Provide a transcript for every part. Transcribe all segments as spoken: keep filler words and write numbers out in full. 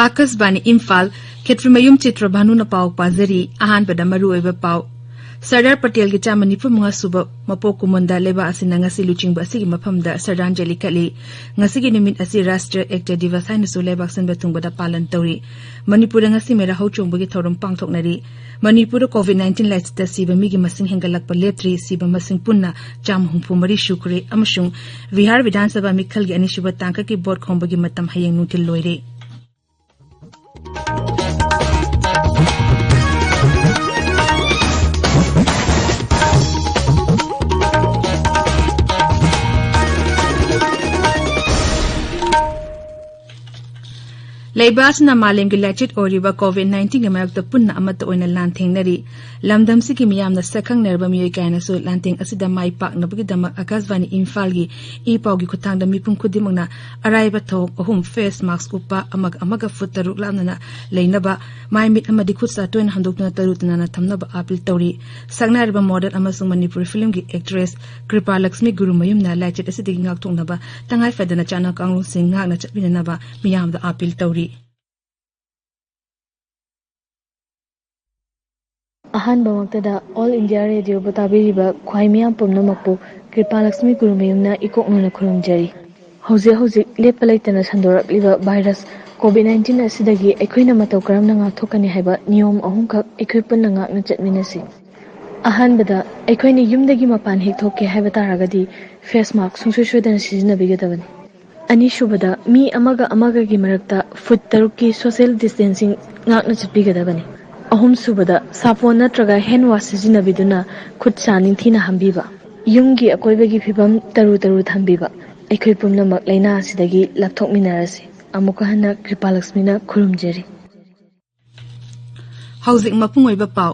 ꯑꯥꯀꯥꯁꯕꯥꯅꯤ ꯏꯝꯐꯥꯜ, ꯈꯦꯇ꯭ꯔꯤꯃꯌꯨꯝ ꯆꯤꯇ꯭ꯔ ꯚꯥꯅꯨꯅ ꯄꯥꯎ ꯄꯥꯖꯔꯤ꯫ ꯑꯍꯥꯟꯕꯗ ꯃꯔꯨꯑꯣꯏꯕ ꯄꯥꯎ꯫ ꯁꯔꯗꯥꯔ ꯄꯇꯦꯜꯒꯤ ꯆꯥꯝꯃ ꯅꯤꯐꯨ ꯃꯉꯥ ꯁꯨꯕ ꯃꯄꯣꯛ ꯀꯨꯝꯑꯣꯟꯗ ꯂꯩꯕꯥꯛ ꯑꯁꯤꯅ ꯉꯁꯤ ꯂꯨꯆꯤꯡꯕ ꯑꯁꯤꯒꯤ ꯃꯐꯝꯗ ꯁ꯭ꯔꯗꯥꯟꯖꯂꯤ ꯀꯠꯂꯤ꯫ ꯉꯁꯤꯒꯤ ꯅꯨꯃꯤꯠ ꯑꯁꯤ ꯔꯥꯁꯇ꯭ꯔꯤꯌ ꯑꯦꯛꯇ ꯗꯤꯕꯁ ꯍꯥꯏꯅꯁꯨ ꯂꯩꯕꯥꯛ ꯁꯤꯟꯕ ꯊꯨꯡꯕꯗ ꯄꯥꯂꯟ ꯇꯧꯔꯤ꯫ ꯃꯅꯤꯄꯨꯔꯗ ꯉꯁꯤ ꯃꯦꯔꯥ ꯍꯧ ꯆꯣꯡꯕꯒꯤ ꯊꯧꯔꯝ ꯄꯥꯡꯊꯣꯛꯅꯔꯤ꯫ ꯃꯅꯤꯄꯨꯔꯗ ꯀꯣꯚꯤꯗ ꯅꯥꯏꯟꯇꯤꯟ ꯂꯥꯏꯆꯠꯇ ꯁꯤꯕ ꯃꯤꯒꯤ ꯃꯁꯤꯡ ꯍꯦꯟꯒꯠꯂꯛꯄ ꯂꯦꯞꯇ꯭ꯔꯤ꯫ ꯁꯤꯕ ꯃꯁꯤꯡ ꯄꯨꯟꯅ ꯆꯥꯝꯃ ꯍꯨꯝꯐꯨ ꯃꯔꯤ ꯁꯨꯈ꯭ꯔꯦ ꯑꯃꯁꯨꯡ ꯕꯤꯍꯥꯔ ꯕꯤꯙꯥꯟ ꯁꯚꯥ ꯃꯤꯈꯜꯒꯤ ꯑꯅꯤꯁꯨꯕ ꯇꯥꯡꯀꯛꯀꯤ ꯚꯣꯠ ꯈꯣꯝꯕꯒꯤ ꯃꯇꯝ ꯍꯌꯦꯡ ꯅꯨꯡꯊꯤꯜ ꯂꯣꯏꯔꯦ꯫ ꯂꯩꯕꯥꯛ ꯑꯁꯤꯅ ꯃꯥꯂꯦꯝꯒꯤ ꯂꯥꯏꯆꯠ ꯑꯣꯏꯔꯤꯕ ꯀꯣꯚꯤꯗ ꯅꯥꯏꯟꯇꯤꯟꯒꯤ ꯃꯥꯌꯣꯛꯇ ꯄꯨꯟꯅ ꯑꯃꯠꯇ ꯑꯣꯏꯅ ꯂꯥꯟꯊꯦꯡꯅꯔꯤ꯫ ꯂꯝꯗꯝꯁꯤꯒꯤ ꯃꯤꯌꯥꯝꯅ ꯁꯛꯈꯪꯅꯔꯕ ꯃꯤꯑꯣꯏ ꯀꯌꯥꯅꯁꯨ ꯂꯥꯟꯊꯦꯡ ꯑꯁꯤꯗ ꯃꯥꯏ ꯄꯥꯛꯅꯕꯒꯤꯗꯃꯛ ꯑꯥꯀꯥꯁꯕꯥꯅꯤ ꯏꯝꯐꯥꯜꯒꯤ ꯏ ꯄꯥꯎꯒꯤ ꯈꯨꯠꯊꯥꯡꯗ ꯃꯤꯄꯨꯝ ꯈꯨꯗꯤꯡꯃꯛꯅ ꯑꯔꯥꯏꯕ ꯊꯧꯑꯣꯡ ꯑꯍꯨꯝ, ꯐꯦꯁ ꯃꯥꯛꯁ ꯎꯞꯄ, ꯑꯃꯒ ꯑꯃꯒ ꯐꯨꯠ ꯇꯔꯨꯛ ꯂꯥꯞꯅꯅ ꯂꯩꯅꯕ, ꯃꯥꯏ ꯃꯤꯠ ꯑꯃꯗꯤ ꯈꯨꯠ ꯁꯥ ꯇꯣꯏꯅ ꯍꯟꯗꯣꯛꯇꯨꯅ ꯇꯔꯨ ꯇꯅꯥꯟꯅ ꯊꯝꯅꯕ ꯑꯥꯄꯤꯜ ꯇꯧꯔꯤ꯫ ꯁꯛꯅꯥꯏꯔꯕ ꯃꯣꯗꯦꯜ ꯑꯃꯁꯨꯡ ꯃꯅꯤꯄꯨꯔꯤ ꯐꯤꯂꯝꯒꯤ ꯑꯦꯛꯇ꯭ꯔꯦꯁ ꯀ꯭ꯔꯤꯄꯥ ꯂꯛꯁꯃꯤ ꯒꯨꯔꯨꯃꯌꯨꯝꯅ ꯂꯥꯏꯆꯠ ꯑꯁꯤꯗꯒꯤ ꯉꯥꯛꯊꯣꯛꯅꯕ ꯇꯉꯥꯏ ꯐꯗꯅ ꯆꯠꯅ ꯀꯥꯡꯂꯣꯟꯁꯤꯡ ꯉꯥꯛꯅ ꯆꯠꯃꯤꯟꯅꯅꯕ ꯃꯤꯌꯥꯝꯗ ꯑꯥꯄꯤꯜ ꯇꯧꯔꯤ꯫ ꯑꯍꯥꯟꯕꯃꯛꯇꯗ All India Radioꯕꯨ ꯇꯥꯕꯤꯔꯤꯕ ꯈ꯭ꯋꯥꯏ ꯃꯤꯌꯥꯝ ꯄꯨꯝꯅꯃꯛꯄꯨ ꯀ꯭ꯔꯤꯄꯥ ꯂꯛꯁꯃꯤ ꯒꯨꯔꯨꯃꯌꯨꯝꯅ ꯏꯀꯣꯛꯅꯅ ꯈꯨꯔꯨꯝꯖꯔꯤ꯫ ꯍꯧꯖꯤꯛ ꯍꯧꯖꯤꯛ ꯂꯦꯞꯄ ꯂꯩꯇꯅ ꯁꯟꯗꯣꯔꯛꯂꯤꯕ ꯚꯥꯏꯔꯁ ꯀꯣꯚꯤꯗ ꯅꯥꯏꯟꯇꯤꯟ ꯑꯁꯤꯗꯒꯤ ꯑꯩꯈꯣꯏꯅ ꯃꯇꯧ ꯀꯔꯝꯅ ꯉꯥꯛꯊꯣꯛꯀꯅꯤ ꯍꯥꯏꯕ ꯅꯤꯌꯣꯝ ꯑꯍꯨꯝꯈꯛ ꯑꯩꯈꯣꯏ ꯄꯨꯟꯅ ꯉꯥꯛꯅ ꯆꯠꯃꯤꯟꯅꯁꯤ꯫ ꯑꯍꯥꯟꯕꯗ, ꯑꯩꯈꯣꯏꯅ ꯌꯨꯝꯗꯒꯤ ꯃꯄꯥꯟ ꯍꯦꯛ ꯊꯣꯛꯀꯦ ꯍꯥꯏꯕ ꯇꯥꯔꯒꯗꯤ ꯐꯦꯁ ꯃꯥꯛꯁ ꯁꯨꯡꯁꯣꯏ ꯁꯣꯏꯗꯅ ꯁꯤꯖꯤꯟꯅꯕꯤꯒꯗꯕꯅꯤ꯫ ꯑꯅꯤꯁꯨꯕꯗ, ꯃꯤ ꯑꯃꯒ ꯑꯃꯒꯒꯤ ꯃꯔꯛꯇ ꯐꯨꯠ ꯇꯔꯨꯛꯀꯤ ꯁꯣꯁꯤꯌꯦꯜ ꯗꯤꯁꯇꯦꯟꯁꯤꯡ ꯉꯥꯛꯅ ꯆꯠꯄꯤꯒꯗꯕꯅꯤ꯫ ꯑꯍꯨꯝꯁꯨꯕꯗ, ꯁꯥꯄꯣꯟ ꯅꯠꯇ꯭ꯔꯒ ꯍꯦꯟ ꯋꯥꯁ ꯁꯤꯖꯤꯟꯅꯕꯤꯗꯨꯅ ꯈꯨꯠ ꯁꯥ ꯅꯤꯡꯊꯤꯅ ꯍꯥꯝꯕꯤꯕ꯫ ꯌꯨꯝꯒꯤ ꯑꯀꯣꯏꯕꯒꯤ ꯐꯤꯕꯝ ꯇꯔꯨ ꯇꯔꯨ ꯊꯝꯕꯤꯕ꯫ ꯑꯩꯈꯣꯏ ꯄꯨꯝꯅꯃꯛ ꯂꯥꯏꯅꯥ ꯑꯁꯤꯗꯒꯤ ꯂꯥꯞꯊꯣꯛꯃꯤꯟꯅꯔꯁꯤ꯫ ꯑꯃꯨꯛꯀ ꯍꯟꯅ ꯀ꯭ꯔꯤꯄꯥ ꯂꯛꯁꯃꯤꯅ ꯈꯨꯔꯨꯝꯖꯔꯤ꯫ ꯍꯧꯖꯤꯛ ꯃꯄꯨꯡ ꯑꯣꯏꯕ ꯄꯥꯎ꯫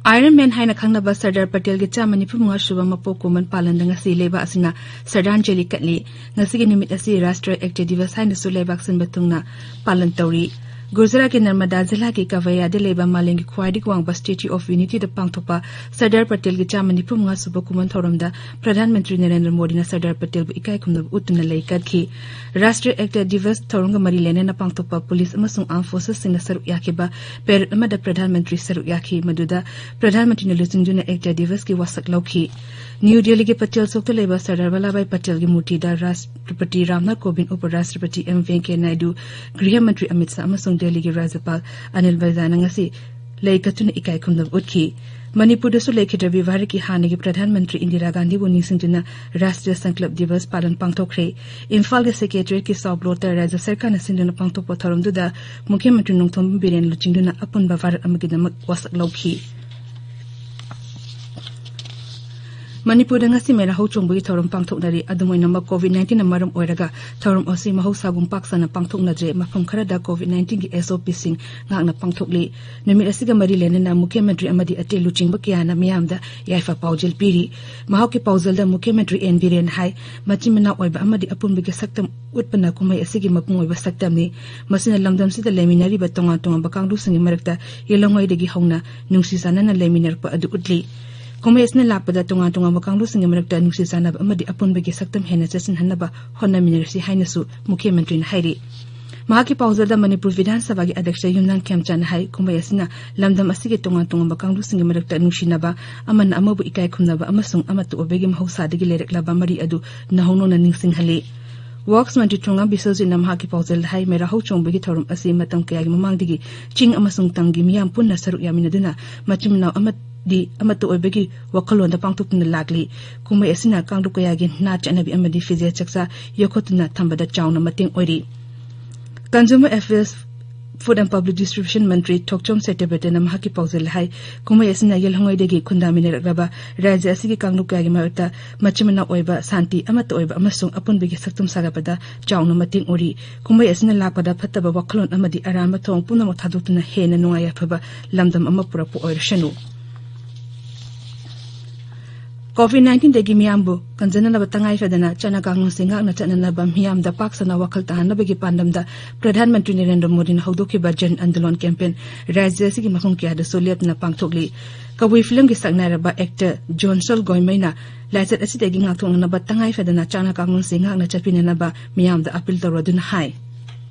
ꯑꯥꯏꯔꯟ ꯃꯦꯟ ꯍꯥꯏꯅ ꯈꯪꯅꯕ ꯁꯔꯗꯥꯔ ꯄꯇꯦꯜꯒꯤ ꯆꯥꯝꯃ ꯅꯤꯐꯨ ꯃꯉꯥ ꯁꯨꯕ ꯃꯄꯣꯛ ꯀꯨꯝꯑꯣꯟ ꯄꯥꯂꯟꯗ ꯉꯁꯤ ꯂꯩꯕꯥꯛ ꯑꯁꯤꯅ ꯁ꯭ꯔꯗꯥꯟꯖꯂꯤ ꯀꯠꯂꯤ꯫ ꯉꯁꯤꯒꯤ ꯅꯨꯃꯤꯠ ꯑꯁꯤ ꯔꯥꯁꯇ꯭ꯔꯤꯌ ꯑꯦꯛꯇ ꯗꯤꯕꯁ ꯍꯥꯏꯅꯁꯨ ꯂꯩꯕꯥꯛ ꯁꯤꯟꯕ ꯊꯨꯡꯅ ꯄꯥꯂꯟ ꯇꯧꯔꯤ꯫ ꯒꯨꯖꯔꯥꯠꯀꯤ ꯅꯔꯃꯗꯥ ꯖꯤꯂꯥꯒꯤ ꯀꯚꯩꯌꯥꯗ ꯂꯩꯕ ꯃꯥꯂꯦꯝꯒꯤ ꯈ꯭ꯋꯥꯏꯗꯒꯤ ꯋꯥꯡꯕ Statue of Unityꯗ ꯄꯥꯡꯊꯣꯛꯄ ꯁꯔꯗꯥꯔ ꯄꯇꯦꯜꯒꯤ ꯆꯥꯝꯃ ꯅꯤꯐꯨ ꯃꯉꯥ ꯁꯨꯕ ꯀꯨꯝꯑꯣꯟ ꯊꯧꯔꯝꯗ ꯄ꯭ꯔꯙꯥꯟ ꯃꯟꯇ꯭ꯔꯤ ꯅꯔꯦꯟꯗ꯭ꯔ ꯃꯣꯗꯤꯅ ꯁꯔꯗꯥꯔ ꯄꯇꯦꯜꯕꯨ ꯏꯀꯥꯏ ꯈꯨꯝꯅꯕ ꯎꯠꯇꯨꯅ ꯂꯩ ꯀꯠꯈꯤ꯫ ꯔꯥꯁꯇ꯭ꯔꯤꯌ ꯑꯦꯛꯇꯥ ꯗꯤꯕꯁ ꯊꯧꯔꯝꯒ ꯃꯔꯤ ꯂꯩꯅꯅ ꯄꯥꯡꯊꯣꯛꯄ ꯄꯨꯂꯤꯁ ꯑꯃꯁꯨꯡ ꯑꯥꯔꯝ ꯐꯣꯔꯁꯦꯁꯁꯤꯡꯅ ꯁꯔꯨꯛ ꯌꯥꯈꯤꯕ ꯄꯦꯔꯦꯗ ꯑꯃꯗ ꯄ꯭ꯔꯙꯥꯟ ꯃꯟꯇ꯭ꯔꯤ ꯁꯔꯨꯛ ꯌꯥꯈꯤ, ꯃꯗꯨꯗ ꯄ꯭ꯔꯙꯥꯟ ꯃꯟꯇ꯭ꯔꯤꯅ ꯂꯨꯆꯤꯡꯗꯨꯅ ꯑꯦꯛꯇꯥ ꯗꯤꯕꯁꯀꯤ ꯋꯥꯁꯛ ꯂꯧꯈꯤ꯫ ꯅ꯭ꯌꯨ ꯗꯦꯜꯂꯤꯒꯤ ꯄꯇꯦꯜ ꯆꯧꯛꯇ ꯂꯩꯕ ꯁꯔꯗꯥꯔ ꯚꯜꯂꯚ ꯚꯥꯏ ꯄꯇꯦꯜꯒꯤ ꯃꯨꯔꯇꯤꯗ ꯔꯥꯁꯇ꯭ꯔꯄꯇꯤ ꯔꯥꯝꯅꯥꯊ ꯀꯣꯕꯤꯟꯗ, ꯎꯄ ꯔꯥꯁꯇ꯭ꯔꯄꯇꯤ ꯑꯦꯝ ꯚꯦꯡꯀꯌꯥ ꯅꯥꯏꯗꯨ, ꯒ꯭ꯔꯤꯍ ꯃꯟꯇ꯭ꯔꯤ ꯑꯃꯤꯠ ꯁꯥꯍ ꯑꯃꯁꯨꯡ ꯗꯦꯜꯂꯤꯒꯤ ꯔꯥꯖ꯭ꯌꯄꯥꯜ ꯑꯅꯤꯜ ꯕꯩꯖꯥꯜꯅ ꯉꯁꯤ ꯂꯩ ꯀꯠꯇꯨꯅ ꯏꯀꯥꯏ ꯈꯨꯝꯅꯕ ꯎꯠꯈꯤ꯫ ꯃꯅꯤꯄꯨꯔꯗꯁꯨ ꯂꯩꯈꯤꯗ꯭ꯔꯕꯤ ꯚꯥꯔꯠꯀꯤ ꯍꯥꯟꯅꯒꯤ ꯄ꯭ꯔꯙꯥꯟ ꯃꯟꯇ꯭ꯔꯤ ꯏꯟꯗꯤꯔꯥ ꯒꯥꯟꯙꯤꯕꯨ ꯅꯤꯡꯁꯤꯡꯗꯨꯅ ꯔꯥꯁꯇ꯭ꯔꯤꯌ ꯁꯪꯀꯜꯞ ꯗꯤꯕꯁ ꯄꯥꯂꯟ ꯄꯥꯡꯊꯣꯛꯈ꯭ꯔꯦ꯫ ꯏꯝꯐꯥꯜꯒꯤ ꯁꯦꯀ꯭ꯔꯦꯇꯔꯤꯌꯦꯠꯀꯤ ꯁꯥꯎꯠ ꯕ꯭ꯂꯣꯛꯇ ꯔꯥꯖ꯭ꯌ ꯁꯔꯀꯥꯔꯅ ꯁꯤꯟꯗꯨꯅ ꯄꯥꯡꯊꯣꯛꯄ ꯊꯧꯔꯝꯗꯨꯗ ꯃꯨꯈ꯭ꯌ ꯃꯟꯇ꯭ꯔꯤ ꯅꯣꯡꯊꯣꯝꯕꯝ ꯕꯤꯔꯦꯟ ꯂꯨꯆꯤꯡꯗꯨꯅ ꯑꯄꯨꯟꯕ ꯚꯥꯔꯠ ꯑꯃꯒꯤꯗꯃꯛ ꯋꯥꯁꯛ ꯂꯧꯈꯤ꯫ ꯃꯅꯤꯄꯨꯔꯗ ꯉꯁꯤ ꯃꯦꯔꯥ ꯍꯧꯆꯣꯡꯕꯒꯤ ꯊꯧꯔꯝ ꯄꯥꯡꯊꯣꯛꯅꯔꯤ꯫ ꯑꯗꯨꯝ ꯑꯣꯏꯅꯃꯛ, ꯀꯣꯚꯤꯗ ꯅꯥꯏꯟꯇꯤꯟꯅ ꯃꯔꯝ ꯑꯣꯏꯔꯒ ꯊꯧꯔꯝ ꯑꯁꯤ ꯃꯍꯧꯁꯥꯒꯨꯝ ꯄꯥꯛ ꯁꯟꯅ ꯄꯥꯡꯊꯣꯛꯅꯗ꯭ꯔꯦ꯫ ꯃꯐꯝ ꯈꯔꯗ ꯀꯣꯚꯤꯗ ꯅꯥꯏꯟꯇꯤꯟꯒꯤ ꯑꯦꯁ ꯑꯣ ꯄꯤꯁꯤꯡ ꯉꯥꯛꯅ ꯄꯥꯡꯊꯣꯛꯂꯤ꯫ ꯅꯨꯃꯤꯠ ꯑꯁꯤꯒ ꯃꯔꯤ ꯂꯩꯅꯅ ꯃꯨꯈ꯭ꯌ ꯃꯟꯇ꯭ꯔꯤ ꯑꯃꯗꯤ ꯑꯇꯩ ꯂꯨꯆꯤꯡꯕ ꯀꯌꯥꯅ ꯃꯤꯌꯥꯝꯗ ꯌꯥꯏꯐ ꯄꯥꯎꯖꯦꯜ ꯄꯤꯔꯤ꯫ ꯃꯍꯥꯛꯀꯤ ꯄꯥꯎꯖꯦꯜꯗ ꯃꯨꯈ꯭ꯌ ꯃꯟꯇ꯭ꯔꯤ ꯑꯦꯟ ꯕꯤꯔꯦꯟ ꯍꯥꯏ, ꯃꯆꯤꯟ ꯃꯅꯥꯎ ꯑꯣꯏꯕ ꯑꯃꯗꯤ ꯑꯄꯨꯟꯕꯒꯤ ꯁꯛꯇꯝ ꯎꯠꯄꯅ ꯀꯨꯝꯍꯩ ꯑꯁꯤꯒꯤ ꯃꯄꯨꯡ ꯑꯣꯏꯕ ꯁꯛꯇꯝꯅꯤ꯫ ꯃꯁꯤꯅ ꯂꯝꯗꯝꯁꯤꯗ ꯂꯩꯃꯤꯟꯅꯔꯤꯕ ꯇꯣꯉꯥꯟ ꯇꯣꯉꯥꯟꯕ ꯀꯥꯡꯂꯨꯞꯁꯤꯡꯒꯤ ꯃꯔꯛꯇ ꯌꯦꯜꯍꯧꯉꯩꯗꯒꯤ ꯍꯧꯅ ꯅꯨꯡꯁꯤ ꯆꯥꯟꯅꯅ ꯂꯩꯃꯤꯟꯅꯔꯛꯄ ꯑꯗꯨ ꯎꯠꯂꯤ꯫ ꯀꯨꯝꯍꯩ ꯑꯁꯤꯅ ꯂꯥꯛꯄꯗ ꯇꯣꯉꯥꯟ ꯇꯣꯉꯥꯟꯕ ꯀꯥꯡꯂꯨꯞꯁꯤꯡꯒꯤ ꯃꯔꯛꯇ ꯅꯨꯡꯁꯤ ꯆꯥꯟꯅꯕ ꯑꯃꯗꯤ ꯑꯄꯨꯟꯕꯒꯤ ꯁꯛꯇꯝ ꯍꯦꯟꯅ ꯆꯦꯠꯁꯤꯟꯍꯟꯅꯕ ꯍꯣꯠꯅꯃꯤꯟꯅꯔꯁꯤ ꯍꯥꯏꯅꯁꯨ ꯃꯨꯈ꯭ꯌ ꯃꯟꯇ꯭ꯔꯤꯅ ꯍꯥꯏꯔꯤ꯫ ꯃꯍꯥꯛꯀꯤ ꯄꯥꯎꯖꯦꯜꯗ ꯃꯅꯤꯄꯨꯔ ꯕꯤꯙꯥꯟ ꯁꯚꯥꯒꯤ ꯑꯗ꯭ꯌꯛꯁ ꯌꯨꯝꯅꯥꯝ ꯈꯦꯝꯆꯥꯟꯅ ꯍꯥꯏ, ꯀꯨꯝꯍꯩ ꯑꯁꯤꯅ ꯂꯝꯗꯝ ꯑꯁꯤꯒꯤ ꯇꯣꯉꯥꯟ ꯇꯣꯉꯥꯟꯕ ꯀꯥꯡꯂꯨꯞꯁꯤꯡꯒꯤ ꯃꯔꯛꯇ ꯅꯨꯡꯁꯤꯅꯕ, ꯑꯃꯅ ꯑꯃꯕꯨ ꯏꯀꯥꯏ ꯈꯨꯝꯅꯕ ꯑꯃꯁꯨꯡ ꯑꯃꯠꯇ ꯑꯣꯏꯕꯒꯤ ꯃꯍꯧꯁꯥꯗꯒꯤ ꯂꯩꯔꯛꯂꯕ ꯃꯔꯤ ꯑꯗꯨ ꯅꯧꯍꯧꯅꯅ ꯅꯤꯡꯁꯤꯡꯍꯜꯂꯤ꯫ ꯋꯥꯔꯛꯁ ꯃꯟꯇ꯭ꯔꯤ ꯊꯣꯉꯥꯝ ꯕꯤꯁ꯭ꯋꯖꯤꯠꯅ ꯃꯍꯥꯛꯀꯤ ꯄꯥꯎꯖꯦꯜꯗ ꯍꯥꯏ, ꯃꯦꯔꯥ ꯍꯧꯆꯣꯡꯕꯒꯤ ꯊꯧꯔꯝ ꯑꯁꯤ ꯃꯇꯝ ꯀꯌꯥꯒꯤ ꯃꯃꯥꯡꯗꯒꯤ ꯆꯤꯡ ꯑꯃꯁꯨꯡ ꯇꯝꯒꯤ ꯃꯤꯌꯥꯝ ꯄꯨꯟꯅ ꯁꯔꯨꯛ ꯌꯥꯃꯤꯟꯅꯗꯨꯅ ꯃꯆꯤꯟ ꯃꯅꯥꯎ ꯑꯃꯗꯤ ꯑꯃꯠꯇ ꯑꯣꯏꯕꯒꯤ ꯋꯥꯈꯜꯂꯣꯟꯗ ꯄꯥꯡꯊꯣꯛꯇꯨꯅ ꯂꯥꯛꯂꯤ꯫ ꯀꯨꯝꯍꯩ ꯑꯁꯤꯅ ꯀꯥꯡꯂꯨꯞ ꯀꯌꯥꯒꯤ ꯅꯥꯠ ꯆꯠꯅꯕꯤ ꯑꯃꯗꯤ ꯐꯤꯖꯦꯠ ꯆꯛꯆꯥ ꯌꯣꯛꯈꯠꯇꯨꯅ ꯊꯝꯕꯗ ꯆꯥꯎꯅ ꯃꯇꯦꯡ ꯑꯣꯏꯔꯤ꯫ Consumer Affairs, Food and Public Distribution ꯃꯟꯇ꯭ꯔꯤ ꯊꯣꯛꯆꯣꯝ ꯁꯇ꯭ꯌꯕ꯭ꯔꯇꯅ ꯃꯍꯥꯛꯀꯤ ꯄꯥꯎꯖꯦꯜ ꯍꯥꯏ, ꯀꯨꯝꯍꯩ ꯑꯁꯤꯅ ꯌꯦꯜꯍꯧꯉꯩꯗꯒꯤ ꯈꯨꯟꯗꯥꯃꯤꯟꯅꯔꯛꯂꯕ ꯔꯥꯖ꯭ꯌ ꯑꯁꯤꯒꯤ ꯀꯥꯡꯂꯨꯞ ꯀꯌꯥꯒꯤ ꯃꯔꯛꯇ ꯃꯆꯤꯟ ꯃꯅꯥꯎ ꯑꯣꯏꯕ, ꯁꯥꯟꯇꯤ, ꯑꯃꯠꯇ ꯑꯣꯏꯕ ꯑꯃꯁꯨꯡ ꯑꯄꯨꯟꯕꯒꯤ ꯁꯛꯇꯝ ꯁꯥꯒꯠꯄꯗ ꯆꯥꯎꯅ ꯃꯇꯦꯡ ꯑꯣꯏꯔꯤ꯫ ꯀꯨꯝꯍꯩ ꯑꯁꯤꯅ ꯂꯥꯛꯄꯗ ꯐꯠꯇꯕ ꯋꯥꯈꯜꯂꯣꯟ ꯑꯃꯗꯤ ꯑꯔꯥꯟꯕ ꯊꯧꯑꯣꯡ ꯄꯨꯝꯅꯃꯛ ꯊꯥꯗꯣꯛꯇꯨꯅ ꯍꯦꯟꯅ ꯅꯨꯡꯉꯥꯏ ꯌꯥꯏꯐꯕ ꯂꯝꯗꯝ ꯑꯃ ꯄꯨꯔꯛꯄ ꯑꯣꯏꯔꯁꯅꯨ꯫ ꯀꯣꯚꯤꯗ ꯅꯥꯏꯟꯇꯤꯟꯗꯒꯤ ꯃꯤꯌꯥꯝꯕꯨ ꯀꯟꯖꯅꯅꯕ ꯇꯉꯥꯏ ꯐꯗꯅ ꯆꯠꯅ ꯀꯥꯡꯂꯣꯟꯁꯤꯡ ꯉꯥꯛꯅ ꯆꯠꯅꯅꯕ ꯃꯤꯌꯥꯝꯗ ꯄꯥꯛ ꯁꯟꯅ ꯋꯥꯈꯜ ꯇꯥꯍꯟꯅꯕꯒꯤ ꯄꯥꯟꯗꯝꯗ ꯄ꯭ꯔꯙꯥꯟ ꯃꯟꯇ꯭ꯔꯤ ꯅꯔꯦꯟꯗ꯭ꯔ ꯃꯣꯗꯤꯅ ꯍꯧꯗꯣꯛꯈꯤꯕ ꯖꯟ ꯑꯟꯗꯣꯂꯟ ꯀꯦꯝꯄꯦꯟ ꯔꯥꯖ꯭ꯌ ꯑꯁꯤꯒꯤ ꯃꯐꯝ ꯀꯌꯥꯗꯁꯨ ꯂꯦꯞꯇꯅ ꯄꯥꯡꯊꯣꯛꯂꯤ꯫ ꯀꯕꯨꯏ ꯐꯤꯂꯝꯒꯤ ꯁꯛꯅꯥꯏꯔꯕ ꯑꯦꯛꯇꯔ ꯖꯣꯟꯁꯣꯜ ꯒꯣꯏꯃꯩꯅ ꯂꯥꯏꯆꯠ ꯑꯁꯤꯗꯒꯤ ꯉꯥꯛꯊꯣꯛꯅꯅꯕ ꯇꯉꯥꯏ ꯐꯗꯅ ꯆꯠꯅ ꯀꯥꯡꯂꯣꯟꯁꯤꯡ ꯉꯥꯛꯅ ꯆꯠꯄꯤꯅꯅꯕ ꯃꯤꯌꯥꯝꯗ ꯑꯄꯤꯜ ꯇꯧꯔꯗꯨꯅ ꯍꯥꯏ꯫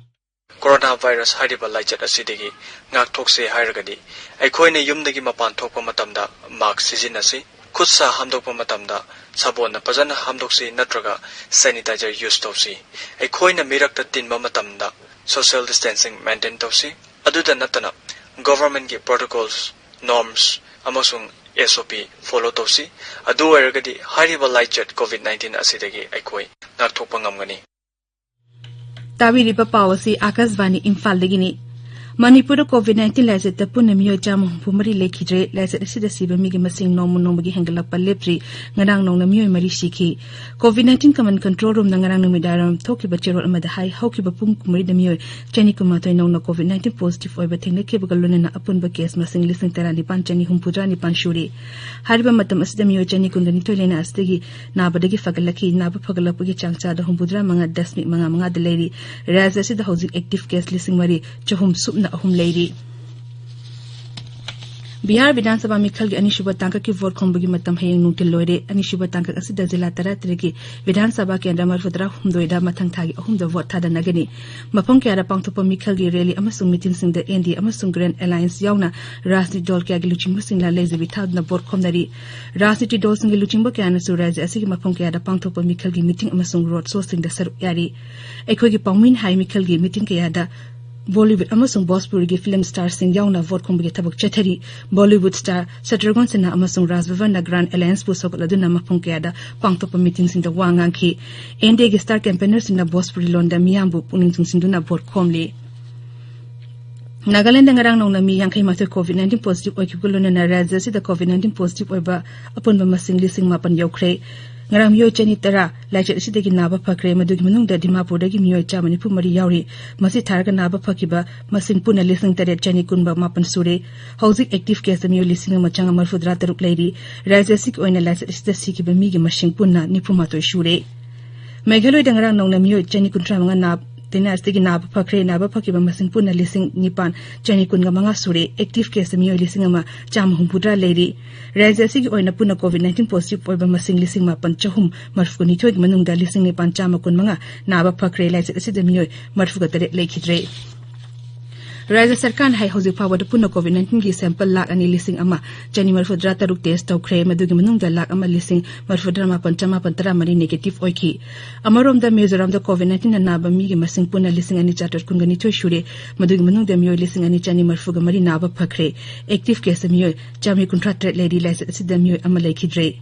ꯀꯣꯔꯣꯅꯥ ꯚꯥꯏꯔꯁ ꯍꯥꯏꯔꯤꯕ ꯂꯥꯏꯆꯠ ꯑꯁꯤꯗꯒꯤ ꯉꯥꯛꯊꯣꯛꯁꯦ ꯍꯥꯏꯔꯒꯗꯤ ꯑꯩꯈꯣꯏꯅ ꯌꯨꯝꯗꯒꯤ ꯃꯄꯥꯟ ꯊꯣꯛꯄ ꯃꯇꯝꯗ ꯃꯥꯁ꯭ꯛ ꯁꯤꯖꯤꯟꯅꯁꯤ, ꯈꯨꯠ ꯁꯥ ꯍꯥꯝꯗꯣꯛꯄ ꯃꯇꯝꯗ ꯁꯥꯄꯣꯟꯅ ꯐꯖꯅ ꯍꯥꯝꯗꯣꯛꯁꯤ ꯅꯠꯇ꯭ꯔꯒ ꯁꯦꯅꯤꯇꯥꯏꯖꯔ ꯌꯨꯖ ꯇꯧꯁꯤ꯫ ꯑꯩꯈꯣꯏꯅ ꯃꯤꯔꯛꯇ ꯇꯤꯟꯕ ꯃꯇꯝꯗ ꯁꯣꯁꯤꯌꯦꯜ ꯗꯤꯁꯇꯦꯟꯁꯤꯡ ꯃꯦꯟꯇꯦꯟ ꯇꯧꯁꯤ꯫ ꯑꯗꯨꯗ ꯅꯠꯇꯅ ꯒꯣꯚꯔꯟꯃꯦꯟꯠꯀꯤ ꯄ꯭ꯔꯣꯇꯣꯀꯣꯜꯁ, ꯅꯣꯔꯝꯁ ꯑꯃꯁꯨꯡ ꯑꯦꯁ ꯑꯣ ꯄꯤ ꯐꯣꯂꯣ ꯇꯧꯁꯤ꯫ ꯑꯗꯨ ꯑꯣꯏꯔꯒꯗꯤ ꯍꯥꯏꯔꯤꯕ ꯂꯥꯏꯆꯠ ꯀꯣꯚꯤꯗ ꯅꯥꯏꯟꯇꯤꯟ ꯑꯁꯤꯗꯒꯤ ꯑꯩꯈꯣꯏ ꯉꯥꯛꯊꯣꯛꯄ ꯉꯝꯒꯅꯤ꯫ ꯇꯥꯕꯤꯔꯤꯕ ꯄꯥꯎ ꯑꯁꯤ ꯑꯥꯀꯥꯁꯕꯥꯅꯤ ꯏꯝꯐꯥꯜꯗꯒꯤꯅꯤ꯫ ꯃꯅꯤꯄꯨꯔꯗ ꯀꯣꯚꯤꯗ ꯅꯥꯏꯟꯇꯤꯟ ꯂꯥꯏꯆꯠꯇ ꯄꯨꯟꯅ ꯃꯤꯑꯣꯏ ꯆꯥꯝꯃ ꯍꯨꯝꯐꯨ ꯃꯔꯤ ꯂꯩꯈꯤꯗ꯭ꯔꯦ꯫ ꯂꯥꯏꯆꯠ ꯑꯁꯤꯗ ꯁꯤꯕ ꯃꯤꯒꯤ ꯃꯁꯤꯡ ꯅꯣꯡꯃ ꯅꯣꯡꯃꯒꯤ ꯍꯦꯟꯒꯠꯂꯛꯄ ꯂꯦꯞꯇ꯭ꯔꯤ꯫ ꯉꯔꯥꯡ ꯅꯧꯅ ꯃꯤꯑꯣꯏ ꯃꯔꯤ ꯁꯤꯈꯤ꯫ ꯀꯣꯚꯤꯗ ꯅꯥꯏꯟꯇꯤꯟ ꯀꯃꯟ ꯀꯟꯇ꯭ꯔꯣꯜ ꯔꯨꯝꯅ ꯉꯔꯥꯡ ꯅꯨꯃꯤꯗꯥꯡꯋꯥꯏꯔꯝ ꯊꯣꯛꯈꯤꯕ ꯆꯦꯔꯣꯜ ꯑꯃꯗ ꯍꯥꯏ, ꯍꯧꯈꯤꯕ ꯄꯨꯡ ꯀꯨꯟꯃꯔꯤꯗ ꯃꯤꯑꯣꯏ ꯆꯅꯤ ꯀꯨꯟꯃꯥꯊꯣꯏ ꯅꯧꯅ ꯀꯣꯚꯤꯗ ꯅꯥꯏꯟꯇꯤꯟ ꯄꯣꯖꯤꯇꯤꯚ ꯑꯣꯏꯕ ꯊꯦꯡꯅꯈꯤꯕꯒ ꯂꯣꯏꯅꯅ ꯑꯄꯨꯟꯕ ꯀꯦꯁ ꯃꯁꯤꯡ ꯂꯤꯁꯤꯡ ꯇꯔꯥꯅꯤꯄꯥꯟ ꯆꯅꯤ ꯍꯨꯝꯐꯨꯇꯔꯥ ꯅꯤꯄꯥꯟ ꯁꯨꯔꯦ꯫ ꯍꯥꯏꯔꯤꯕ ꯃꯇꯝ ꯑꯁꯤꯗ ꯃꯤꯑꯣꯏ ꯆꯅꯤ ꯀꯨꯟꯒ ꯅꯤꯊꯣꯏ ꯂꯥꯏꯅꯥ ꯑꯁꯤꯗꯒꯤ ꯅꯥꯕꯗꯒꯤ ꯐꯒꯠꯂꯛꯈꯤ꯫ ꯅꯥꯕ ꯐꯒꯠꯂꯛꯄꯒꯤ ꯆꯥꯡ ꯆꯥꯗ ꯍꯨꯝꯐꯨꯇꯔꯥ ꯃꯉꯥ ꯗꯁꯃꯤꯛ ꯃꯉꯥ ꯃꯉꯥꯗ ꯂꯩꯔꯤ꯫ ꯔꯥꯖ꯭ꯌ ꯑꯁꯤꯗ ꯍꯧꯖꯤꯛ ꯑꯦꯛꯇꯤꯚ ꯀꯦꯁ ꯂꯤꯁꯤꯡ ꯃꯔꯤ ꯆꯍꯨꯝ ꯁꯨꯞꯅ ꯑꯍꯨꯝ ꯂꯩꯔꯤ꯫ ꯕꯤꯍꯥꯔ ꯕꯤꯙꯥꯟ ꯁꯚꯥ ꯃꯤꯈꯜꯒꯤ ꯑꯅꯤꯁꯨꯕ ꯇꯥꯡꯀꯛꯀꯤ ꯚꯣꯠ ꯈꯣꯝꯕꯒꯤ ꯃꯇꯝ ꯍꯌꯦꯡ ꯅꯨꯡꯊꯤꯜ ꯂꯣꯏꯔꯦ꯫ ꯑꯅꯤꯁꯨꯕ ꯇꯥꯡꯀꯛ ꯑꯁꯤꯗ ꯖꯤꯂꯥ ꯇꯔꯥꯇꯔꯦꯠꯀꯤ ꯕꯤꯙꯥꯟ ꯁꯚꯥ ꯀꯦꯟꯗ꯭ꯔ ꯃꯔꯤꯐꯨꯇꯔꯥ ꯍꯨꯝꯗꯣꯏꯗ ꯃꯊꯪ ꯊꯥꯒꯤ ꯑꯍꯨꯝꯗ ꯚꯣꯠ ꯊꯥꯗꯅꯒꯅꯤ꯫ ꯃꯐꯝ ꯀꯌꯥꯗ ꯄꯥꯡꯊꯣꯛꯄ ꯃꯤꯈꯜꯒꯤ ꯔꯦꯂꯤ ꯑꯃꯁꯨꯡ ꯃꯤꯇꯤꯡꯁꯤꯡꯗ ꯑꯦꯟ ꯗꯤ ꯑꯦ ꯑꯃꯁꯨꯡ ꯒ꯭ꯔꯦꯟ ꯑꯦꯂꯥꯌꯟꯁ ꯌꯥꯎꯅ ꯔꯥꯖꯅꯤꯇꯤ ꯗꯜ ꯀꯌꯥꯒꯤ ꯂꯨꯆꯤꯡꯕꯁꯤꯡꯅ ꯂꯩꯖꯕꯤ ꯊꯥꯗꯨꯅ ꯚꯣꯠ ꯈꯣꯝꯅꯔꯤ꯫ ꯔꯥꯖꯅꯤꯇꯤ ꯗꯜꯁꯤꯡꯒꯤ ꯂꯨꯆꯤꯡꯕ ꯀꯌꯥꯅꯁꯨ ꯔꯥꯖ꯭ꯌ ꯑꯁꯤꯒꯤ ꯃꯐꯝ ꯀꯌꯥꯗ ꯄꯥꯡꯊꯣꯛꯄ ꯃꯤꯈꯜꯒꯤ ꯃꯤꯇꯤꯡ ꯑꯃꯁꯨꯡ ꯔꯣꯗ ꯁꯣꯁꯤꯡꯗ ꯁꯔꯨꯛ ꯌꯥꯔꯤ꯫ ꯑꯩꯈꯣꯏꯒꯤ ꯄꯥꯎꯃꯤꯅ ꯍꯥꯏ, ꯃꯤꯈꯜꯒꯤ ꯃꯤꯇꯤꯡ ꯀꯌꯥꯗ ꯕꯣꯂꯤꯋꯨꯗ ꯑꯃꯁꯨꯡ ꯚꯣꯖꯄꯨꯔꯤꯒꯤ ꯐꯤꯂꯝ ꯁ꯭ꯇꯥꯔꯁꯤꯡ ꯌꯥꯎꯅ ꯚꯣꯠ ꯈꯣꯝꯕꯒꯤ ꯊꯕꯛ ꯆꯠꯊꯔꯤ꯫ ꯕꯣꯂꯤꯋꯨꯗ ꯁ꯭ꯇꯥꯔ ꯁꯇ꯭ꯔꯨꯘꯟ ꯁꯤꯟꯍꯥ ꯑꯃꯁꯨꯡ ꯔꯥꯖ ꯕꯕꯟꯅ ꯒ꯭ꯔꯥꯟ ꯑꯦꯂꯥꯌꯟꯁꯄꯨ ꯁꯧꯒꯠꯂꯗꯨꯅ ꯃꯐꯝ ꯀꯌꯥꯗ ꯄꯥꯡꯊꯣꯛꯄ ꯃꯤꯇꯤꯡꯁꯤꯡꯗ ꯋꯥ ꯉꯥꯡꯈꯤ꯫ ꯑꯦꯟ ꯗꯤ ꯑꯦꯒꯤ ꯁ꯭ꯇꯥꯔ ꯀꯦꯝꯄꯦꯅꯔꯁꯤꯡꯅ ꯚꯣꯖꯄꯨꯔꯤ ꯂꯣꯟꯗ ꯃꯤꯌꯥꯝꯕꯨ ꯄꯨꯛꯅꯤꯡ ꯆꯤꯡꯁꯤꯟꯗꯨꯅ ꯚꯣꯠ ꯈꯣꯝꯂꯤ꯫ ꯅꯥꯒꯥꯂꯦꯟꯗ ꯉꯔꯥꯡ ꯅꯧꯅ ꯃꯤ ꯌꯥꯡꯈꯩ ꯃꯥꯊꯣꯏ ꯀꯣꯚꯤꯗ ꯅꯥꯏꯟꯇꯤꯟ ꯄꯣꯖꯤꯇꯤꯚ ꯑꯣꯏꯈꯤꯕꯒ ꯂꯣꯏꯅꯅ ꯔꯥꯖ꯭ꯌ ꯑꯁꯤꯗ ꯀꯣꯚꯤꯗ ꯅꯥꯏꯟꯇꯤꯟ ꯄꯣꯖꯤꯇꯤꯚ ꯑꯣꯏꯕ ꯑꯄꯨꯟꯕ ꯃꯁꯤꯡ ꯂꯤꯁꯤꯡ ꯃꯥꯄꯟ ꯌꯧꯈ꯭ꯔꯦ꯫ ꯉꯔꯥꯡ ꯃꯤꯑꯣꯏ ꯆꯅꯤ ꯇꯔꯥ ꯂꯥꯏꯆꯠ ꯑꯁꯤꯗꯒꯤ ꯅꯥꯕ ꯐꯈ꯭ꯔꯦ꯫ ꯃꯗꯨꯒꯤ ꯃꯅꯨꯡꯗ ꯗꯤꯃꯥꯄꯨꯔꯗꯒꯤ ꯃꯤꯑꯣꯏ ꯆꯥꯝꯃ ꯅꯤꯐꯨ ꯃꯔꯤ ꯌꯥꯎꯔꯤ꯫ ꯃꯁꯤ ꯊꯥꯔꯒ ꯅꯥꯕ ꯐꯈꯤꯕ ꯃꯁꯤꯡ ꯄꯨꯟꯅ ꯂꯤꯁꯤꯡ ꯇꯔꯦꯠ ꯆꯅꯤ ꯀꯨꯟ ꯃꯥꯄꯟ ꯁꯨꯔꯦ꯫ ꯍꯧꯖꯤꯛ active case ꯇ ꯃꯤꯑꯣꯏ ꯂꯤꯁꯤꯡ ꯑꯃ ꯆꯥꯝꯃꯉꯥ ꯃꯔꯤꯐꯨ ꯇꯔꯥ ꯇꯔꯨꯛ ꯂꯩꯔꯤ꯫ ꯔꯥꯖ꯭ꯌ ꯑꯁꯤꯒꯤ ꯑꯣꯏꯅ ꯂꯥꯏꯆꯠ ꯑꯁꯤꯗ ꯁꯤꯈꯤꯕ ꯃꯤꯒꯤ ꯃꯁꯤꯡ ꯄꯨꯟꯅ ꯅꯤꯐꯨ ꯃꯥꯊꯣꯏ ꯁꯨꯔꯦ꯫ ꯃꯦꯘꯥꯂꯌꯗ ꯉꯔꯥꯡ ꯅꯧꯅ ꯃꯤꯑꯣꯏ ꯆꯅꯤ ꯀꯨꯟꯊ꯭ꯔꯥ ꯃꯉꯥ ꯅꯥ-, ꯇꯤꯟꯅꯥ ꯑꯁꯤꯗꯒꯤ ꯅꯥꯕ ꯐꯈ꯭ꯔꯦ꯫ ꯅꯥꯕ ꯐꯈꯤꯕ ꯃꯁꯤꯡ ꯄꯨꯟꯅ ꯂꯤꯁꯤꯡ ꯅꯤꯄꯥꯟ ꯆꯅꯤ ꯀꯨꯟꯒ ꯃꯉꯥ ꯁꯨꯔꯦ꯫ Active case ꯇ ꯃꯤꯑꯣꯏ ꯂꯤꯁꯤꯡ ꯑꯃ ꯆꯥꯝꯃ ꯍꯨꯝꯐꯨꯇꯔꯥ ꯂꯩꯔꯤ꯫ ꯔꯥꯖ꯭ꯌ ꯑꯁꯤꯒꯤ ꯑꯣꯏꯅ ꯄꯨꯟꯅ COVID nineteen positive ꯑꯣꯏꯕ ꯃꯁꯤꯡ ꯂꯤꯁꯤꯡ ꯃꯥꯄꯟ ꯆꯍꯨꯝ ꯃꯔꯤꯐꯨꯅꯤꯊꯣꯏꯒꯤ ꯃꯅꯨꯡꯗ ꯂꯤꯁꯤꯡ ꯅꯤꯄꯥꯟ ꯆꯥꯝꯃ ꯀꯨꯟꯃꯉꯥ ꯅꯥꯕ ꯐꯈ꯭ꯔꯦ꯫ ꯂꯥꯏꯆꯠ ꯑꯁꯤꯗ ꯃꯤꯑꯣꯏ ꯃꯔꯤꯐꯨꯒ ꯇꯔꯦꯠ ꯂꯩꯈꯤꯗ꯭ꯔꯦ꯫ ꯔꯥꯖ꯭ꯌ ꯁꯔꯀꯥꯔꯅ ꯍꯥꯏ, ꯍꯧꯖꯤꯛ ꯐꯥꯎꯕꯗ ꯄꯨꯟꯅ COVID nineteen ꯒꯤ sample ꯂꯥꯈ ꯑꯅꯤ ꯂꯤꯁꯤꯡ ꯑꯃ ꯆꯅꯤ ꯃꯔꯤꯐꯨꯇꯔꯥ ꯇꯔꯨꯛ test ꯇꯧꯈ꯭ꯔꯦ꯫ ꯃꯗꯨꯒꯤ ꯃꯅꯨꯡꯗ ꯂꯥꯈ ꯑꯃ ꯂꯤꯁꯤꯡ ꯃꯔꯤꯐꯨꯇꯔꯥ ꯃꯥꯄꯟ ꯆꯃꯥꯄꯟ ꯇꯔꯥ ꯃꯔꯤ negative ꯑꯣꯏꯈꯤ꯫ ꯑꯃꯔꯣꯝꯗ ꯃꯤꯖꯣꯔꯥꯝꯗ COVID nineteen ꯅ ꯅꯥꯕ ꯃꯤꯒꯤ ꯃꯁꯤꯡ ꯄꯨꯟꯅ ꯂꯤꯁꯤꯡ ꯑꯅꯤ ꯆꯥꯇ꯭ꯔꯨꯛ ꯀꯨꯟꯒ ꯅꯤꯊꯣꯏ ꯁꯨꯔꯦ꯫ ꯃꯗꯨꯒꯤ ꯃꯅꯨꯡꯗ ꯃꯤꯑꯣꯏ ꯂꯤꯁꯤꯡ ꯑꯅꯤ ꯆꯅꯤ ꯃꯔꯤꯐꯨꯒ ꯃꯔꯤ ꯅꯥꯕ ꯐꯈ꯭ꯔꯦ꯫ Active case ꯇ ꯃꯤꯑꯣꯏ ꯆꯥꯝꯃꯔꯤ ꯀꯨꯟꯊ꯭ꯔꯥ ꯇꯔꯦꯠ ꯂꯩꯔꯤ꯫ ꯂꯥꯏꯆꯠ ꯑꯁꯤꯗ ꯃꯤꯑꯣꯏ ꯑꯃ ꯂꯩꯈꯤꯗ꯭ꯔꯦ꯫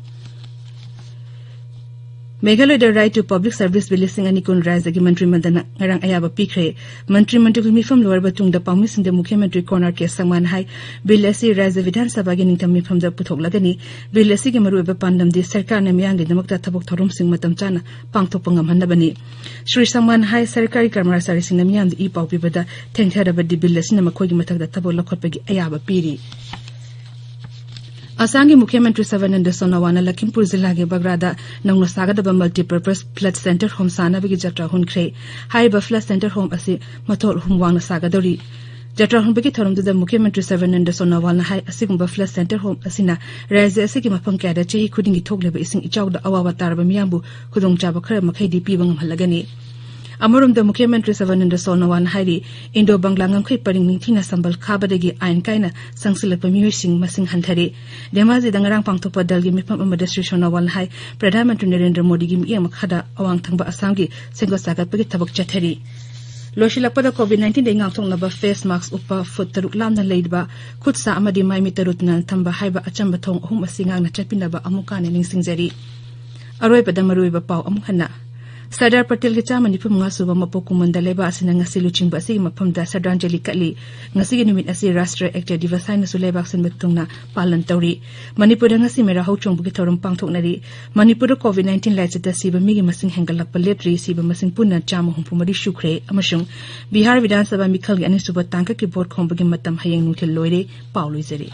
ꯃꯦꯘꯥꯂꯌꯗ Right to Public Service Bill ꯂꯤꯁꯤꯡ ꯑꯅꯤ ꯀꯨꯟ ꯔꯥꯖ꯭ꯌꯒꯤ ꯃꯟꯇ꯭ꯔꯤ ꯃꯟꯗꯜꯅ ꯉꯔꯥꯡ ꯑꯌꯥꯕ ꯄꯤꯈ꯭ꯔꯦ꯫ ꯃꯟꯇ꯭ꯔꯤ ꯃꯟꯗꯜꯒꯤ ꯃꯤꯐꯝ ꯂꯣꯏꯔꯕ ꯇꯨꯡꯗ ꯄꯥꯎꯃꯤꯁꯤꯡꯗ ꯃꯨꯈ꯭ꯌ ꯃꯟꯇ꯭ꯔꯤ ꯀꯣꯅꯔ ꯀꯦ ꯁꯪꯃꯥꯅ ꯍꯥꯏ, ꯕꯤꯜ ꯑꯁꯤ ꯔꯥꯖ꯭ꯌ ꯕꯤꯙꯥꯟ ꯁꯚꯥꯒꯤ ꯅꯤꯡꯇꯝ ꯃꯤꯐꯝꯗ ꯄꯨꯊꯣꯛꯂꯒꯅꯤ꯫ ꯕꯤꯜ ꯑꯁꯤꯒꯤ ꯃꯔꯨꯑꯣꯏꯕ ꯄꯥꯟꯗꯝꯗꯤ ꯁꯔꯀꯥꯔꯅ ꯃꯤꯌꯥꯝꯒꯤꯗꯃꯛꯇ ꯊꯕꯛ ꯊꯧꯔꯝꯁꯤꯡ ꯃꯇꯝ ꯆꯥꯅ ꯄꯥꯡꯊꯣꯛꯄ ꯉꯝꯍꯟꯅꯕꯅꯤ꯫ ꯁ꯭ꯔꯤ ꯁꯪꯃꯥꯟ ꯍꯥꯏ, ꯁꯔꯀꯥꯔꯒꯤ ꯀꯔꯃꯆꯥꯔꯤꯁꯤꯡꯅ ꯃꯤꯌꯥꯝꯗ ꯏ ꯄꯥꯎ ꯄꯤꯕꯗ ꯊꯦꯡꯊꯔꯕꯗꯤ ꯕꯤꯜ ꯑꯁꯤꯅ ꯃꯈꯣꯏꯒꯤ ꯃꯊꯛꯇ ꯊꯕꯛ ꯂꯧꯈꯠꯄꯒꯤ ꯑꯌꯥꯕ ꯄꯤꯔꯤ꯫ ꯑꯁꯥꯝꯒꯤ ꯃꯨꯈ꯭ꯌ ꯃꯟꯇ꯭ꯔꯤ ꯁꯔꯕꯥꯅꯟꯗ ꯁꯣꯅꯣꯋꯥꯜꯅ ꯂꯈꯤꯝꯄꯨꯔ ꯖꯤꯂꯥꯒꯤ ꯕꯒ꯭ꯔꯥꯗ ꯅꯧꯅ ꯁꯥꯒꯗꯕ multipurpose flood shelter home ꯁꯥꯅꯕꯒꯤ ꯖꯇ꯭ꯔꯥ ꯍꯨꯟꯈ꯭ꯔꯦ꯫ ꯍꯥꯏꯔꯤꯕ flood shelter home ꯑꯁꯤ ꯃꯊꯣꯜ ꯑꯍꯨꯝ ꯋꯥꯡꯅ ꯁꯥꯒꯗꯧꯔꯤ꯫ ꯖꯇ꯭ꯔꯥ ꯍꯨꯟꯕꯒꯤ ꯊꯧꯔꯝꯗꯨꯗ ꯃꯨꯈ꯭ꯌ ꯃꯟꯇ꯭ꯔꯤ ꯁꯔꯕꯥꯅꯟꯗ ꯁꯣꯅꯣꯋꯥꯜꯅ ꯍꯥꯏ, ꯑꯁꯤꯒꯨꯝꯕ flood shelter home ꯑꯁꯤꯅ ꯔꯥꯖ꯭ꯌ ꯑꯁꯤꯒꯤ ꯃꯐꯝ ꯀꯌꯥꯗ ꯆꯍꯤ ꯈꯨꯗꯤꯡꯒꯤ ꯊꯣꯛꯂꯤꯕ ꯏꯁꯤꯡ ꯏꯆꯥꯎꯗ ꯑꯋꯥꯕ ꯇꯥꯔꯕ ꯃꯤꯌꯥꯝꯕꯨ ꯈꯨꯗꯣꯡꯆꯥꯕ ꯈꯔ ꯃꯈꯩꯗꯤ ꯄꯤꯕ ꯉꯝꯍꯜꯂꯒꯅꯤ꯫ ꯑꯃꯔꯣꯝꯗ ꯃꯨꯈ꯭ꯌ ꯃꯟꯇ꯭ꯔꯤ ꯁꯔꯕꯥꯅꯟꯗ ꯁꯣꯅꯣꯋꯥꯜꯅ ꯍꯥꯏꯔꯤ, ꯏꯟꯗꯣ ꯕꯪꯒ꯭ꯂꯥ ꯉꯝꯈꯩ ꯄꯔꯤꯡ ꯅꯤꯡꯊꯤꯅ ꯁꯝꯕꯜ ꯈꯥꯕꯗꯒꯤ ꯑꯥꯏꯟ ꯀꯥꯏꯅ ꯆꯪꯁꯤꯜꯂꯛꯄ ꯃꯤꯑꯣꯏꯁꯤꯡ ꯃꯁꯤꯡ ꯍꯟꯊꯔꯦ꯫ ꯙꯦꯃꯥꯖꯤꯗ ꯉꯔꯥꯡ ꯄꯥꯡꯊꯣꯛꯄ ꯗꯜꯒꯤ ꯃꯤꯐꯝ ꯑꯃꯗ ꯁ꯭ꯔꯤ ꯁꯣꯅꯣꯋꯥꯜꯅ ꯍꯥꯏ, ꯄ꯭ꯔꯙꯥꯟ ꯃꯟꯇ꯭ꯔꯤ ꯅꯔꯦꯟꯗ꯭ꯔ ꯃꯣꯗꯤꯒꯤ ꯃꯤꯠꯌꯦꯡ ꯃꯈꯥꯗ ꯑꯋꯥꯡ ꯊꯪꯕ ꯑꯁꯥꯝꯒꯤ ꯁꯦꯝꯒꯠ ꯁꯥꯒꯠꯄꯒꯤ ꯊꯕꯛ ꯆꯠꯊꯔꯤ꯫ ꯂꯣꯏꯁꯤꯜꯂꯛꯄꯗ COVID nineteen ꯗꯒꯤ ꯉꯥꯛꯊꯣꯛꯅꯕ face mask ꯎꯞꯄ, ꯐꯨꯠ ꯇꯔꯨꯛ ꯂꯥꯞꯅ ꯂꯩꯕ, ꯈꯨꯠ ꯁꯥ ꯑꯃꯗꯤ ꯃꯥꯏ ꯃꯤꯠ ꯇꯔꯨ ꯇꯅꯥꯟꯅ ꯊꯝꯕ ꯍꯥꯏꯕ ꯑꯆꯝꯕ ꯊꯧꯑꯣꯡ ꯑꯍꯨꯝ ꯑꯁꯤ ꯉꯥꯛꯅ ꯆꯠꯄꯤꯅꯕ ꯑꯃꯨꯛ ꯍꯟꯅ ꯅꯤꯡꯁꯤꯡꯖꯔꯤ꯫ ꯑꯔꯣꯏꯕꯗ ꯃꯔꯨꯑꯣꯏꯕ ꯄꯥꯎ ꯑꯃꯨꯛ ꯍꯟꯅ꯫ ꯁꯔꯗꯥꯔ ꯄꯇꯦꯜꯒꯤ ꯆꯥꯝꯃ ꯅꯤꯐꯨ ꯃꯉꯥ ꯁꯨꯕ ꯃꯄꯣꯛ ꯀꯨꯝꯑꯣꯟꯗ ꯂꯩꯕꯥꯛ ꯑꯁꯤꯅ ꯉꯁꯤ ꯂꯨꯆꯤꯡꯕ ꯑꯁꯤꯒꯤ ꯃꯐꯝꯗ ꯁ꯭ꯔꯗꯥꯟꯖꯂꯤ ꯀꯠꯂꯤ꯫ ꯉꯁꯤꯒꯤ ꯅꯨꯃꯤꯠ ꯑꯁꯤ ꯔꯥꯁꯇ꯭ꯔꯤꯌ ꯑꯦꯛꯇꯔ ꯗꯤꯕꯁ ꯍꯥꯏꯅꯁꯨ ꯂꯩꯕꯥꯛ ꯁꯤꯟꯕ ꯊꯨꯡꯅ ꯄꯥꯂꯟ ꯇꯧꯔꯤ꯫ ꯃꯅꯤꯄꯨꯔꯗ ꯉꯁꯤ ꯃꯦꯔꯥ ꯍꯧꯆꯣꯡꯕꯒꯤ ꯊꯧꯔꯝ ꯄꯥꯡꯊꯣꯛꯅꯔꯤ꯫ ꯃꯅꯤꯄꯨꯔꯗ ꯀꯣꯚꯤꯗ ꯅꯥꯏꯟꯇꯤꯟ ꯂꯥꯏꯆꯠꯇ ꯁꯤꯕ ꯃꯤꯒꯤ ꯃꯁꯤꯡ ꯍꯦꯟꯒꯠꯂꯛꯄ ꯂꯦꯞꯇ꯭ꯔꯤ꯫ ꯁꯤꯕ ꯃꯁꯤꯡ ꯄꯨꯟꯅ ꯆꯥꯝꯃ ꯍꯨꯝꯐꯨ ꯃꯔꯤ ꯁꯨꯈ꯭ꯔꯦ ꯑꯃꯁꯨꯡ ꯕꯤꯍꯥꯔ ꯕꯤꯙꯥꯟ ꯁꯚꯥ ꯃꯤꯈꯜꯒꯤ ꯑꯅꯤꯁꯨꯕ ꯇꯥꯡꯀꯛꯀꯤ ꯚꯣꯠ ꯈꯣꯝꯕꯒꯤ ꯃꯇꯝ ꯍꯌꯦꯡ ꯅꯨꯡꯊꯤꯜ ꯂꯣꯏꯔꯦ꯫ ꯄꯥꯎ ꯂꯣꯏꯖꯔꯦ꯫